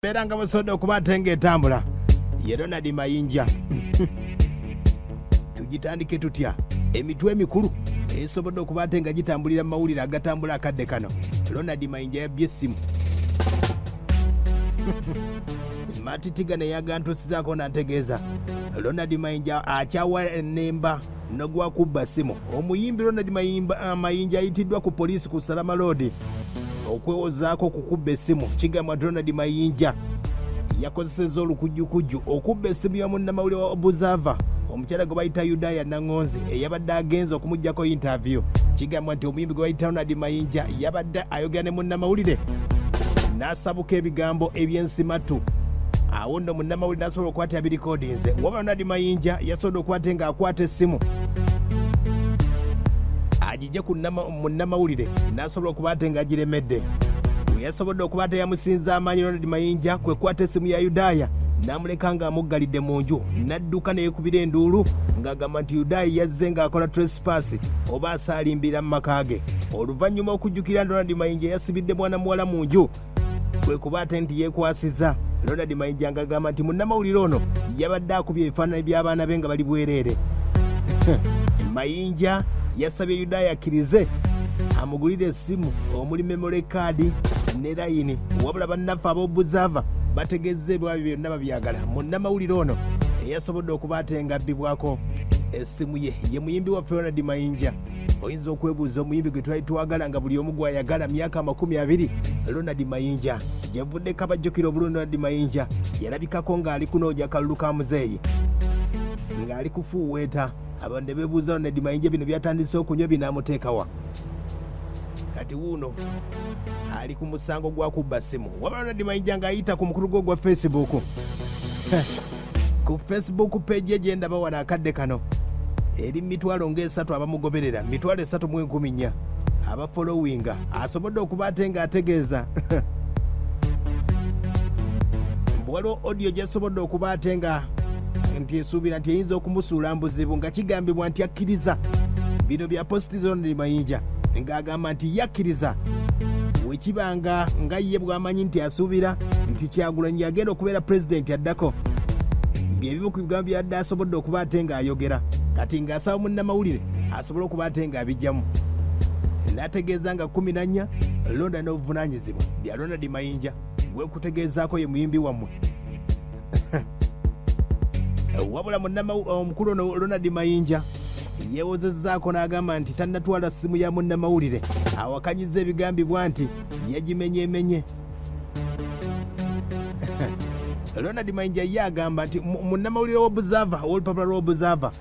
Embeera nga bwesobodde okuba ate ng'etambula ye Ronald Mayinja. Tugitandike tutya? Emitwe emikulu esobodde okuba ate nga gitambulira mu mawulire agatambula akadde kano. Ronald Mayinja yabbye essimu. Matitiga ne yagantusizaako n'antegeeza Ronald Mayinja akyawa nemba nogwakubba ssimu. Omuyimbi Ronald Mayinja ayitiddwa ku poliisi ku Salama Road okwewozaako ku kubba essimu. Kigambwa nti Ronald Mayinja yakozesezza olukujjukujju okubba essimu ya munnamawulire wa Observer omukyala gwe bayita Yudaya Nangonzi eyabadde agenze okumuggyako yintaviyu. Kigambwa nti omuyimbi gwe bayita Ronald Mayinja yabadde ayogera ne munnamawulire n'asabuka ebigambo eby'ensimattu. Awo nno munnamawulire n'asobola okukwata yabirikodinze. Wabula Ronald Mayinja yasobodde okukwata ng'akwata essimu agigye ku munnamawulire n'asobola okuba ate ng'agiremedde. We yasobodde okuba ate yamusinza amaanyi Ronald Mayinja kwe kukwata essimu ya Yudaaya n'amuleka ng'amuggalidde mu nju n'adduka ne yeekubira enduulu ng'agamba nti Yudaaya yazze ng'akola trespass oba asaalimbira mu maka ge. Oluvannyuma okujjukira nti Ronald Mayinja yasibidde mwana muwala mu nju kwe kuba ate nti yeekwasiza Ronald Mayinja ng'agamba nti munnamawulire ono yabadde akubye ebifaananyi by'abaana be nga bali bwereere. Mayinja yasabye Yudaaya akkirize amugulire essimu omuli memory card ne layini, wabula bannaffe ab'Obuzava bategezza ebwabyo byonna babyagala. Munnamawulire ono eyasobodde okuba ate ng'abbibwako essimu ye ye muyimbi waffe Ronald Mayinja. Oyinza okwebuuza omuyimbi gwe twali twagala nga buli omu gw'ayagala myaka 20, Ronald Mayinja. Gyevuddeko abajjukira obulungi Ronald Mayinja yalabikako ng'ali kunoonya kalulu ka muzeeyi ng'ali kufuuweeta abantu ne beebuuza Ronald Mayinja bino byatandise okunywa binaamuteekawa. Kati wuuno ali ku musango gwa kubba ssimu. Wabula Ronald Mayinja ng'ayita ku mukulu gwe ogwa Facebook ku Facebook page ye gye ndaba wano akadde kano eri mitwalo ng'esatu abamugoberera 34,000 abafolowinga, asobodde okuba ate ng'ategeeza mbu waliwo audio gy'asobodde okuba ate nga nti esuubira nti eyinza okumusuula mbuzibu nga kigambibwa nti akkiriza bino bya positi Ronald Mayinja ng'agamba nti yakkiriza wekibanga nga ye bw'amanyi nti asuubira nti Kyagulanyi yagenda okubeera pulezidenti addako. Byebimu ku bigambo byadde asobodde okuba ate ng'ayogera kati ng'asaba munnamawulire asobole okuba ate ng'abijjamu n'ategeeza nga 14 londa n'obuvunaanyizibwa bya Ronald Mayinja gwe nkutegeezaako ye muyimbi wammwe. Wabula omukulu ono Ronald Mayinja yeewozezzaako n'agamba nti tannatwala ssimu ya munnamawulire, awakanyizza ebigambibwa nti yagimenyeemenye. Ronald Mayinja ye agamba nti munnamawulire w'Observer, ow'olupapula lw'Observer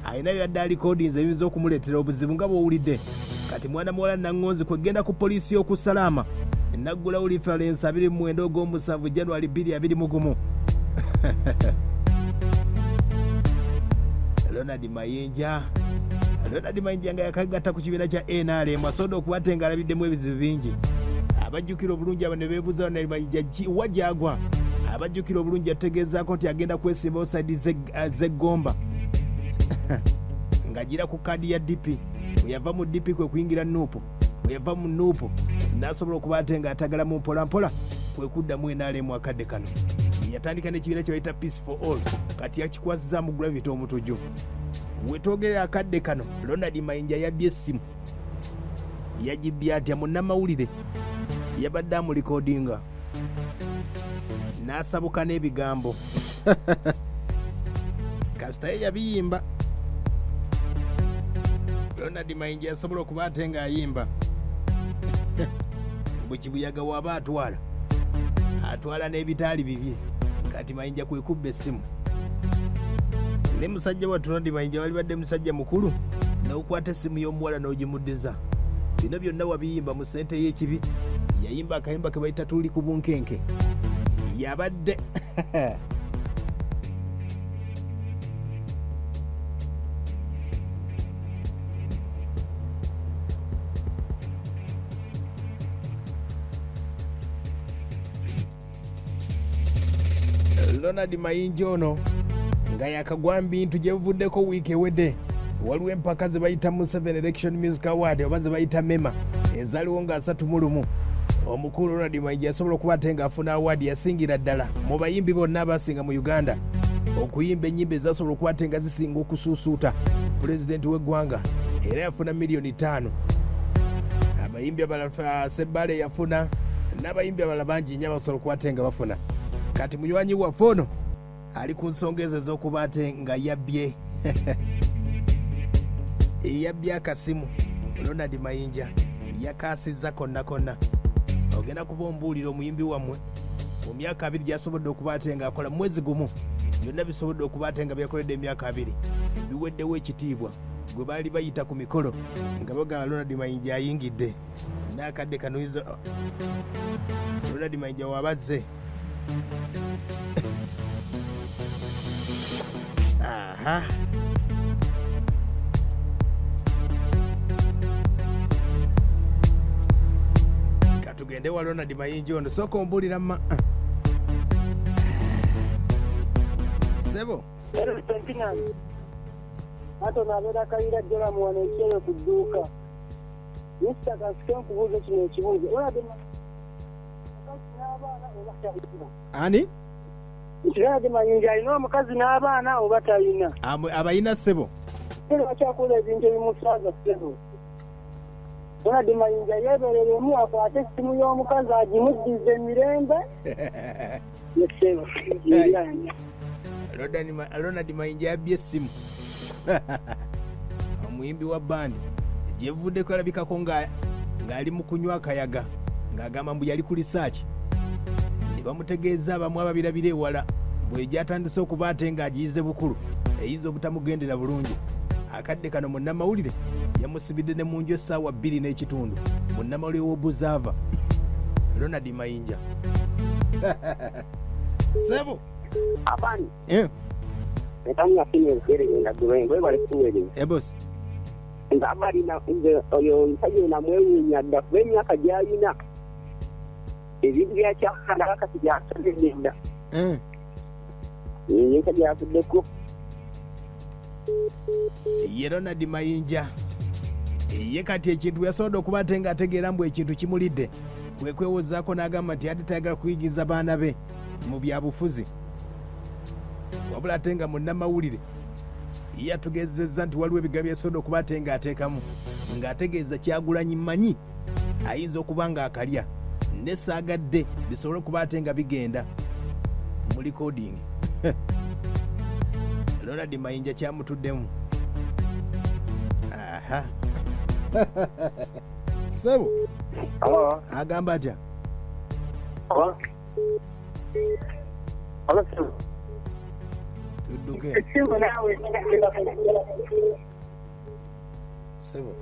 alina byadde alikodinze ebiyinza okumuleetera obuzibu nga bw'owulidde. Kati mwana muwala Nangonzi kwegenda ku poliisi y'oku Salaama naggulawo lifalensi 29 ogw'omusanvu January 2021. Ronald Mayinja Ronald Mayinja nga yakagatta ku kibiina kya NRM asobodde okuba ate ng'alabiddemu ebizibu bingi. Abajjukira obulungi abo ne beebuuza Ronald Mayinja wa gy'agwa. Abajjukira obulungi ategeezaako nti agenda kwesimbawo sayidi z'eggomba ng'agira ku kaadi ya DP. Bwe yava mu DP kwe kuyingira Nuupu, bwe yava mu Nuupu n'asobola okuba ate ng'atagalamu mpolampola kwe kuddamu NRM akadde kano. Yatandika n'ekibiina kye bayita Peace for All, kati yakikwasizaamu Gravity Omutujju. We twogerera akadde kano Ronald Mayinja yabbye essimu. Yagibbye atya? Munnamawulire yabadde amulikodinga n'asabuka n'ebigambo kasita ye yabiyimba. Ronald Mayinja yasobola okuba ate ng'ayimba mbu kibuyaga waba atwala atwala n'ebitaali bibye. Kati Mayinja kwe kubba essimu ne musajja wattu Ronald Mayinja walibadde musajja mukulu n'okwata essimu y'omuwala n'ogimuddiza. Bino byonna wabiyimba mu ssente y'ekibi. Yayimba akayimba ke bayita tuli ku bunkenke. Yabadde Ronald Mayinja ono nga yakagwa mu bintu gye buvuddeko wiiki ewedde. Waliwo empaka ze bayita Museveni Election Music Award oba ze bayita MEMA ezaaliwo nga 31. Omukulu Ronald Mayinja yasobola okuba ate ng'afuna awaadi yasingira ddala mu bayimbi bonna abasinga mu Uganda okuyimba ennyimba ezasobola okuba ate nga zisinga okusuusuuta pulezidenti w'eggwanga era yafuna miliyoni ttaano. Abayimbi abalala Sebbaale yafuna n'abayimbi abalala bangi nnyo abasobola okuba ate nga bafuna. Kati munywanyi waffe ono ali ku nsonga ezo ez'okuba ate nga yabbye yabbye akasimu Ronald Mayinja yakaasizza konna konna. Ogenda kuba ombuulira omuyimbi wammwe mu myaka abiri gyasobodde okuba ate ng'akola mu mwezi gumu byonna bisobodde okuba ate nga byakoledde emyaka abiri biweddewo ekitiibwa gwe baali bayita ku mikolo nga bagamba Ronald Mayinja ayingidde n'akadde kano Ronald Mayinja wabazze Aha. Katugende wa Ronald Mayinja ono sooka ombuulira ma sebo Ate ono abeera Kayira Joram wano ekyeyo ku dduuka. Mister kansike nkubuuze kino ekibuuzo. Ronald Ani? Ronald Mayinja alina omukazi n'abaana oba talina? Abayina ssebo. Lwaki akola ebintu ebimuswaza ssebo? Ronald Mayinja yeebereremu akwate essimu y'omukazi agimuddize emirembe. Ssebo. Ronald Mayinja yabbye essimu. Omuyimbi wa bandi gyebuvuddeko alabikako ng'ali mu kunywa akayaga ng'agamba mbu yali ku lisaaki ne bamutegeeza abamu ababirabira ewala bwe gyatandise okuba ate ng'agiyize bukulu eyinza obutamugendera bulungi. Akadde kano munnamawulire yamusibidde ne mu nju essaawa bbiri n'ekitundu munnamawulire w'Obuzava Ronald Mayinja. Sebo Abani. Ebosi. Ng'abalina nze oyo omusajja ono amwewuunya dda kuba emyaka gy'alina ebintu byakyakala kati byasomedde dda emyaka gyavuddeko. Ye Ronald Mayinja ye kati ekintu yasobodde okuba ate ng'ategeera mbu ekintu kimulidde kwe kwewozaako n'agamba nti yadde tayagala kuyigiriza baana be mu byabufuzi wabula ate nga munnamawulire yatugezezza nti waliwo ebigambo byasobodde okuba ate ng'ateekamu ng'ategeeza Kyagulanyi mmanyi ayinza okuba ng'akalya ne saagadde bisobole okuba ate nga bigenda mu likodingi. Ronald Mayinja kyamutuddemu. Aha. Sebo. Agamba atya? Tudduke. Sebo.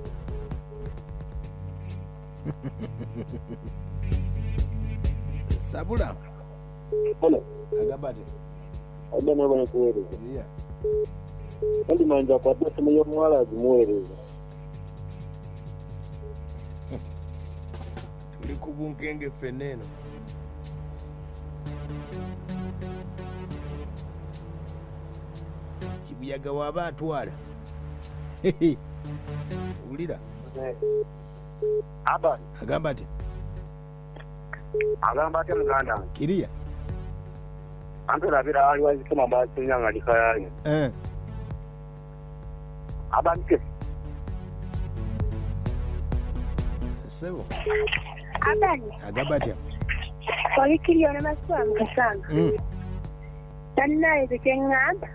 Sabula. Hello. Agamba atya? Adda nawe banakuweereza. Yeah. Kandi manja akwate essimu y'omuwala agimuweereza. Tuli ku bunkenge ffenna eno. Kibuyaga waaba atwala. Wulira. Aba. Agamba atya? Agamba atya muganda wange? Kiriya. Anti olabira waliwo azituma basinya nga likayayo. Abantu. Sebo. Abani. Agamba atya? Oli kiriya ne masuwa mukasanga. Tannaye ekyo kye ŋŋamba.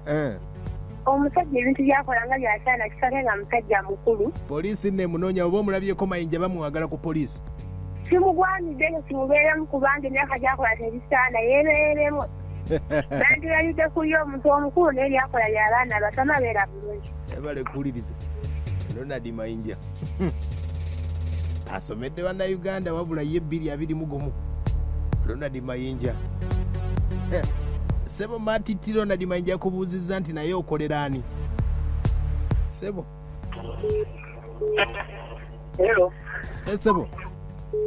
Omusajja ebintu by'akola nga byasaana kisake nga musajja mukulu. Poliisi nno emunoonya oba omulabyeko Mayinja bamwagala ku poliisi. Kimugwanidde ekyo kimubeeremu kubanga emyaka gy'akola tebisaana yeebeeremu. Bandirabidde ku ye omuntu omukulu naye byakola bya baana bato amabeera bulungi. Ebale kuwuliriza Ronald Mayinja asomedde bannayuganda wabula ye 2021 Ronald Mayinja. Sebo Matiti Ronald Mayinja yakubuuzizza nti naye okolera ani? Sebo. Hello. Sebo.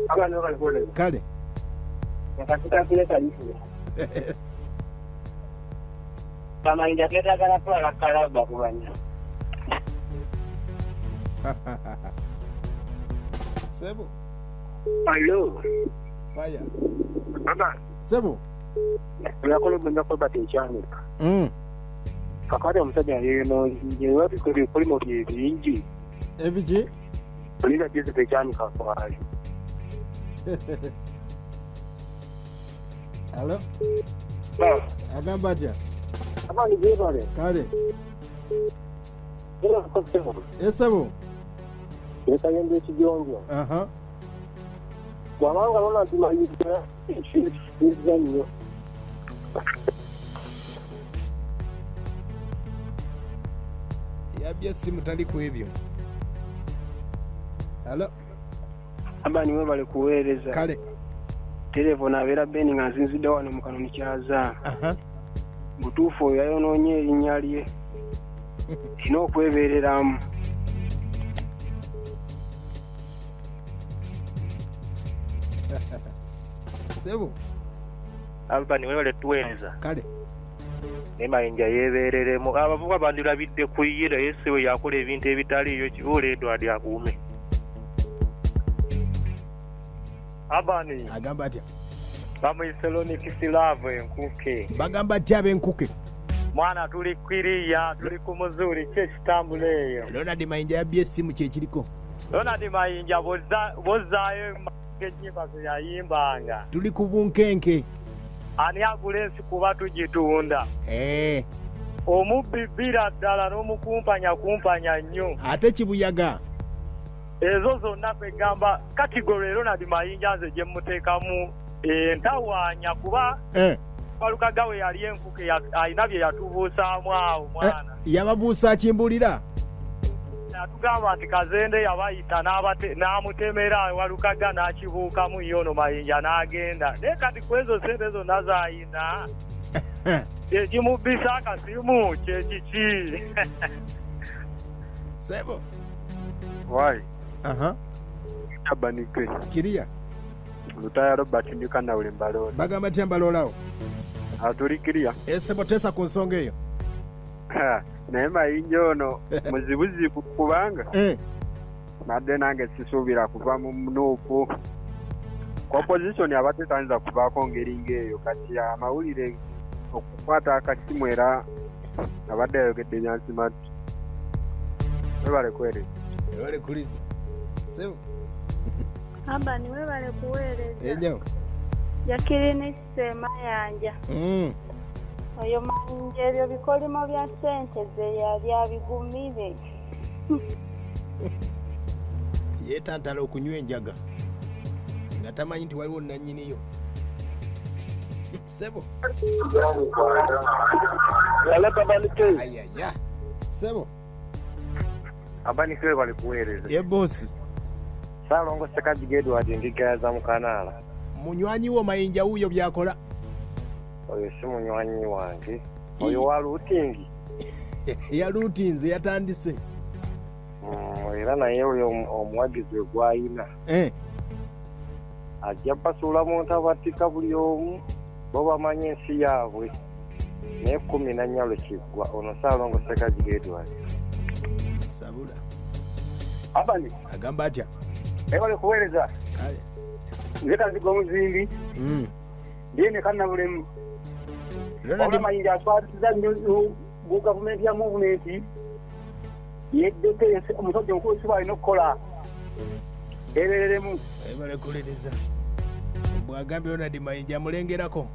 Abana bali kule. Kale. Nakatuka kule. Kamayinja ketagala twala kalaba kubanya. Sebo. Hello. Fire. Sebo. Yakola bwenda Robert ekyanika. Kakati omusajja yeyonoonye ebikolimo bye bingi. Ebiki? Oliza Joseph ekyanika kwali. Alo? Agamba atya? Abandi gyebale. Kale. Esebo. Ekayembe ekijonjo. Aha. Bw'abanga Ronald Mayinja ekizza nnyo. Yabye essimu tali ku ebyo. Alo? Abani webale kuweereza. Kale. Telefoni abeera Beni nga nsinzidde wano mu Kanoni Kyaza. Aha. Butuufu oyo yayonoonye erinnya lye. Erina okwebeereramu. Sebo. Albani webale tuweereza. Kale. Ne Mayinja yeebeereremu. Abavubuka bandirabidde ku ye naye si we yakola ebintu ebitaliiyo Kibuule Edward akuume. Abani. Agamba atya? Bamuyise Lonix Love enkuke. Bagamba atya ab'enkuke? Mwana tuli kwiriya, tuli ku muzuri, ki ekitambula eyo? Ronald Mayinja yabbye essimu kye kiriko. Ronald Mayinja bw'ozzaayo ennyimba ze yayimbanga. Tuli ku bunkenke. Ani agula ensi kuba tugitunda? Omubbi bbira ddala n'omukumpanya kumpanya nnyo. Ate kibuyaga. Ezo zonna kwegamba kati gwe Ronald Mayinja nze gye mmuteekamu entawaanya kuba Walukaga we yali enkuke alina bye yatubuusaamu awo mwana. Yababuusa kimbulira? Yatugamba nti Kazende yabayita n'amutemera Walukaga n'akibuukamu ye ono Mayinja n'agenda. Naye kati ku ezo ssente zonna z'ayina ekimubbisa akasimu kye kiki? Sebo. Why? Aha. Abanike. Kiria. Lutaya Robert Ndikana uli Mbaloola. Bagamba tya Mbaloolawo? Atuli kiria. Sebo teesa ku nsonga eyo. Naye Mayinja ono muzibuzibu kubanga nadde nange sisuubira kuva mu nuupu. Opposition abadde tayinza kuvaako ngeri ng'eyo kati amawulire okukwata akasimu era abadde ayogedde byansimatu. Webale kuweereza. Webale kuliza. Sebo. Abani webale kuweereza. Enyo. Jacqueline Ssemayanja. Oyo Mayinja ebyo bikolimo bya ssente ze yali abigumire. Yeetantala okunywa enjaga nga tamanyi nti waliwo nnannyiniyo. Sebo. Ayaya. Sebo. Abani webale kuweereza. Ye bosi. Ssalongo Sekajiga Edward Ndigayaza mu Kanaala. Munywanyi wo Mayinja wuuyo by'akola. Oyo si munywanyi wange. Oyo wa luutingi. Yaluutinze yatandise. Era naye oyo omuwagizi we gw'ayina. Ajja basuula mu ntabatika buli omu bo bamanyi ensi yaabwe. Naye 14 lwe kiggwa ono Ssalongo Sekajiga Edward. Sabula. Abani. Agamba atya? Webale kuweereza. Kale. Nze Kazigo Omuzimbi. Ndiye Kannabulemu. Ronald Mayinja aswazizza nnyo mu gavumenti ya movement. Yeddeko omusajja omukulu si bw'alina okukola. Ebereremu. Webale kuwuliriza. Bw'agambye Ronald Mayinja amulengerako.